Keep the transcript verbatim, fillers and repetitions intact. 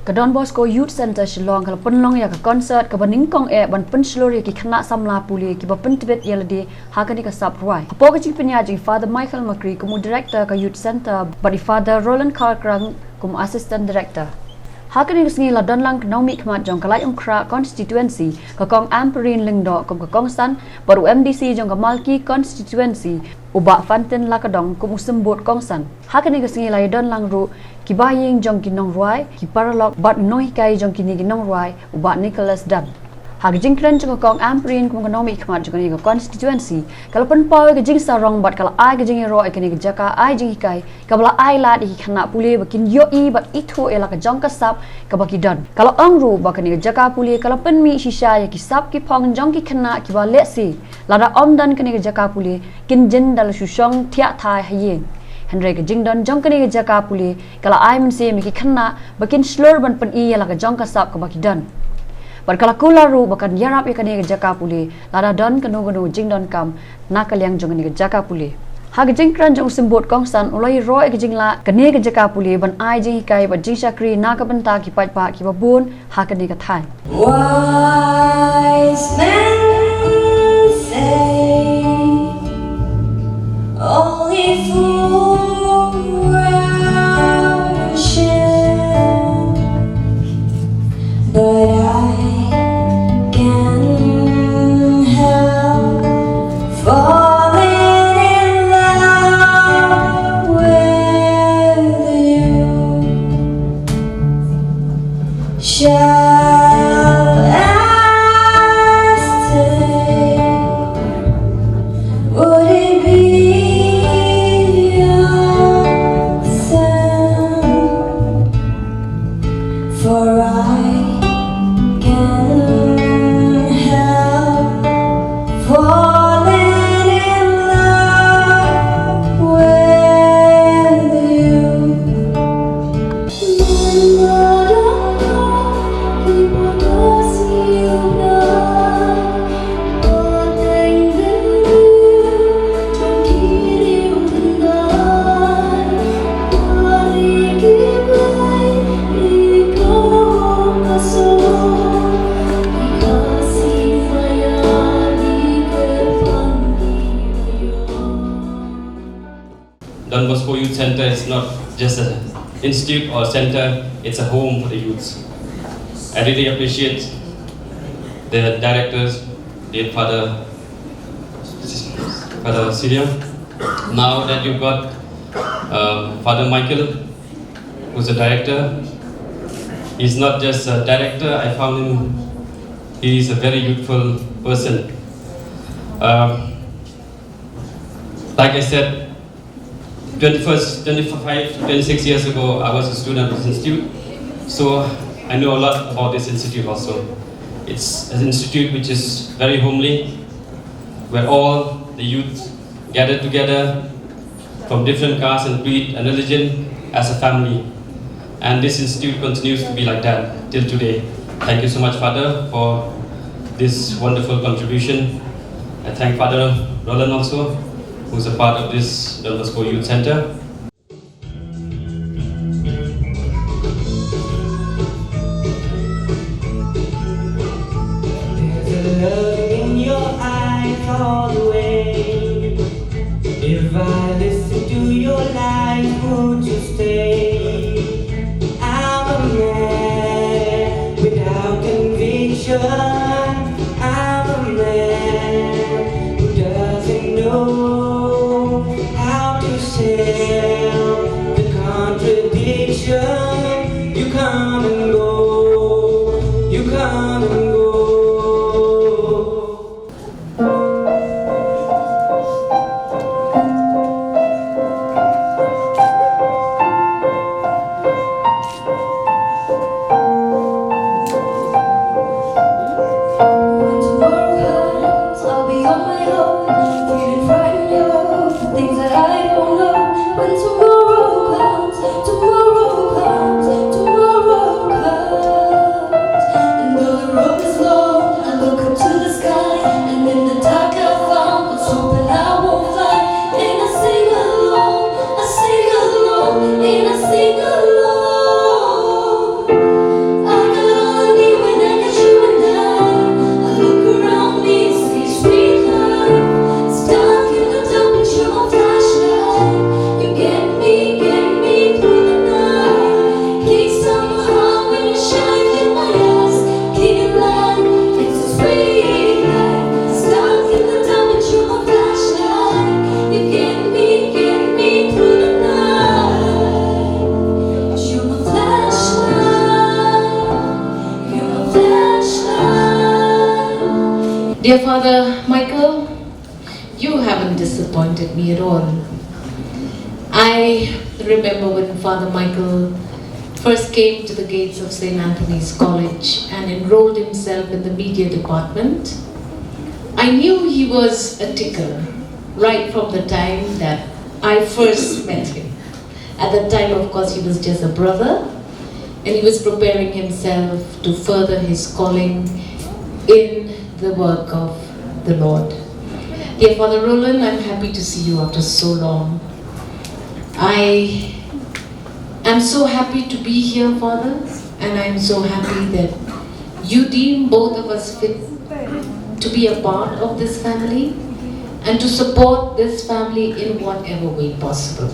Ka Don Bosco Youth Centre Shillong ka la pynlong ïa ka concert kaba nyngkong eh ban pynshlur ïa ki khynnah samla pule kiba pyntbit ïa lade ha kane ka sap rwai. Hapoh ka jingpynïaid jong i Father Michael Makri kum u director ka Youth Centre bad i Father Roland Kharkrang kum u assistant director. Ha kane ka sngi la don lang ka nongmihkhmat jong ka Laitumkhrah constituency, ka Kong Ampareen Lyngdoh kum ka kongsan bad u M D C jong ka Malki constituency, u Bah Fantin Lakadong kum u symbud kongsan. Ha kane ka sngi la ïadon lang ruh ki bahaïing jong ki nongrwai, ki paralok bad u nonghikai jong kine ki nongrwai, u Bah Nicholas Dan. Ha ka jingkren jong ka Kong Ampareen kum ka nongmihkhmat jong kane ka constituency, ka la pynpaw ïa ka jingsarong bad ka la ai ka jingïaroh ïa kane ka jaka ai jinghikai kaba la ai lad ïa ki khynnah pule ba kin ïohi bad ithuh ïa la ka jong ka sap kaba ki don. Ka la ong ruh ba kane ka jaka pule ka la pynmih shisha ïa ki sap ki phong jong ki khynnah kiba lehse lada ym don kane ka jaka pule kin jin da la shu shong thiah thai ha ïing. Hynrei ka jingdon jong kane ka jaka pule ka la ai mynsiem ïa ki khynnah ba kin shlur ban pyni ïa la ka jong ka sap kaba ki don. Bad ka la kular ruh ba kan ïarap ïa kane ka jaka pule lada don kano kano jingdonkam na ka liang jong kane ka jaka pule. Ha ka jingkren jong u symbud kongsan u la ïaroh ïa ka jinglah kane ka jaka pule ban ai jinghikai bad jingshakri na ka bynta ki paidbah kiba bun ha kane ka thaiñ. Wise men say only fools rush in, but I can help falling in love with you. Shall I stay? Would it be a sin? For I can help falling in love with you. Don Bosco Youth Center is not just an institute or center, it's a home for the youths. I really appreciate the directors, the Father, Father Senior. Now that you've got um, Father Michael, who's a director, he's not just a director, I found him, he's a very youthful person. Um, like I said, twenty-first, twenty-five, twenty-six years ago, I was a student of this institute. So I know a lot about this institute also. It's an institute which is very homely, where all the youth gather together from different caste and creed and religion as a family. And this institute continues to be like that till today. Thank you so much, Father, for this wonderful contribution. I thank Father Roland also, who's a part of this Don Bosco Youth Center. There's a love in your eyes all the way. If I listen to your lies, would you stay? I'm a man without conviction. I'm a man who doesn't know how to sell the contradiction. You come and go, you come and go. Dear Father Michael, you haven't disappointed me at all. I remember when Father Michael first came to the gates of Saint Anthony's College and enrolled himself in the media department. I knew he was a ticker right from the time that I first met him. At that time, of course, he was just a brother, and he was preparing himself to further his calling in the work of the Lord. Dear Father Roland, I'm happy to see you after so long. I am so happy to be here, Father, and I'm so happy that you deem both of us fit to be a part of this family and to support this family in whatever way possible.